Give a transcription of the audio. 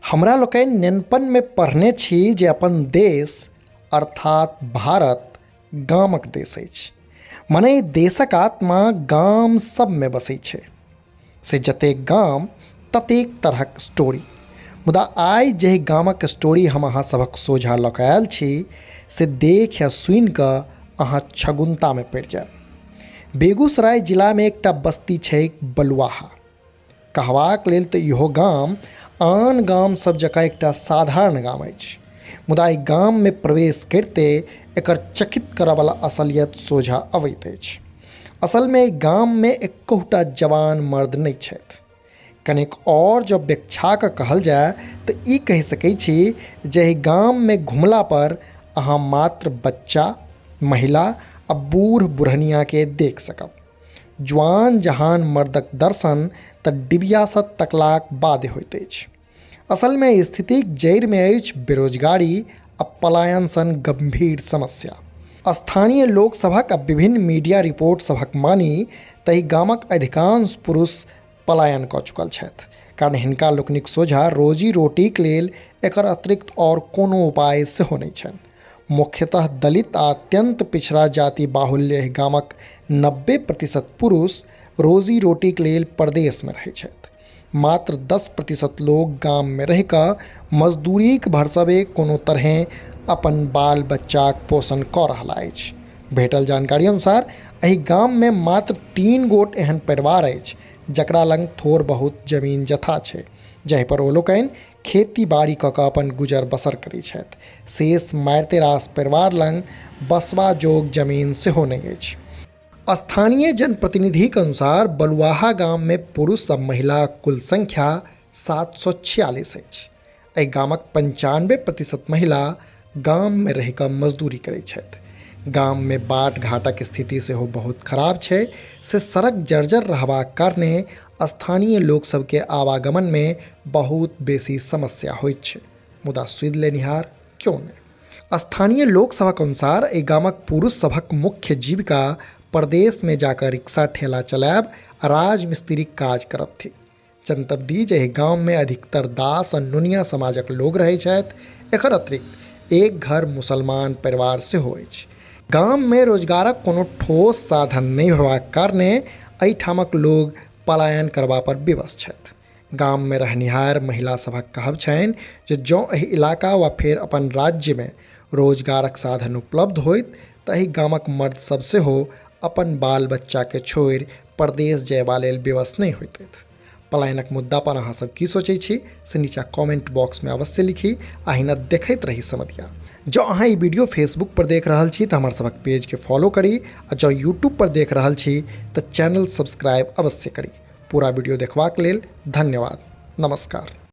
हमरा लोकनि नेनपनमे पढ़ने छी जे अपन देश अर्थात भारत गामक देश अछि। मने देशक आत्मा गाम सबमे बसै छै। से जतेक गाम ततेक तरहक स्टोरी। मुदा आइ जाहि गामक स्टोरी हम अहाँ सभक सोझाँ लऽ कऽ आयल छी से देखि आ सुनि कऽ अहाँ छगुन्तामे पड़ि जायब। बेगूसराय जिलामे एकटा बस्ती छैक बलुआहा। कहबाक लेल तऽ इहो गाम आन गाम सब जकाँ एकटा साधारण गाम अछि, मुदा एहि गाममे प्रवेश करिते एकर चकित करऽवला असलियत सोझाँ अबैत अछि। असलमे एहि गाममे एक्कहुटा जवान मर्द नहि छथि। कनेक आओर जँ बेक्षा कऽ कहल जाय तऽ ई कहि सकैत छी जे एहि गाममे घुमलापर अहाँ मात्र बच्चा, महिला आ बूढ़ बुढ़नियाके देख सकब। जुआन जहान मर्दक दर्शन तऽ डिबियासँ तकलाक बादे होइत अछि। असलमे एहि स्थितिक जड़िमे अछि बेरोजगारी आ पलायन सन गम्भीर समस्या। स्थानीय लोकसभक आ विभिन्न मीडिया रिपोर्ट सभक मानी तऽ एहि गामक अधिकांश पुरुष पलायन कऽ चुकल छथि, कारण हिनका लोकनिक सोझाँ रोजी रोटीक लेल एकर अतिरिक्त आओर कोनो उपाय सेहो नहि छनि। मुख्यतः दलित आ अत्यन्त पिछड़ा जाति बाहुल्य एहि गामक 90% पुरुष रोजी रोटीक लेल परदेशमे रहैत छथि। मात्र 10% लोक गाममे रहि कऽ मजदूरीक भरसवे कोनो तरहें अपन बाल बच्चाक पोषण कऽ रहला अछि। भेटल जानकारी अनुसार एहि गाममे मात्र 3 गोट एहन परिवार अछि जकरा लग थोड़ बहुत जमीन जथा छै, जाहि पर ओ लोकनि खेती बाड़ी कऽ कऽ अपन गुजर बसर करै छथि। शेष मारिते रास परिवार लग बसबा जोग जमीन सेहो नहि अछि। स्थानीय जनप्रतिनिधिक अनुसार बलुआहा गाममे पुरुष आ महिलाक कुल संख्या 746 अछि। एहि गामक 95% महिला गाममे रहि कऽ मजदूरी करै छथि। गाममे बाट घाटक स्थिति सेहो बहुत खराब छै, से सड़क जर्जर रहबाक कारणे स्थानीय लोक सबके आवागमनमे बहुत बेसी समस्या होइत छै, मुदा सुधि लेनिहार क्यो नहि। स्थानीय लोक सभक अनुसार एहि गामक पुरुष सभक मुख्य जीविका परदेशमे जाकऽ रिक्शा ठेला चलायब आ राजमिस्त्रीक काज करब थिक। जनतब दी जे एहि गाममे अधिकतर दास आ नुनिया समाजक लोक रहैत छथि। एकर अतिरिक्त एक घर मुसलमान परिवार सेहो अछि। गाममे रोजगारक कोनो ठोस साधन नहि होयबाक कारणे एहिठामक लोक पलायन करबा पर विवश छथि। गाममे रहनिहार महिला सभक कहब छनि जे जँ एहि इलाका वा फेर अपन राज्यमे रोजगारक साधन उपलब्ध होइत तऽ एहि गामक मर्द सब सेहो अपन बाल बच्चाके छोड़ि परदेश जयबा लेल विवश नहि होइतथि। पलायनक मुद्दा पर अहाँ सब की सोचै छी से नीचा कमेंट बॉक्स में अवश्य लिखी आ अहिना देखैत रही समदिया। जँ अहाँ ई वीडियो फेसबुक पर देख रहल छी तऽ हमर सभक पेज के फॉलो करी आ जँ यूट्यूब पर देख रहल छी तऽ चैनल सब्सक्राइब अवश्य करी। पूरा वीडियो देखबाक लेल धन्यवाद। नमस्कार।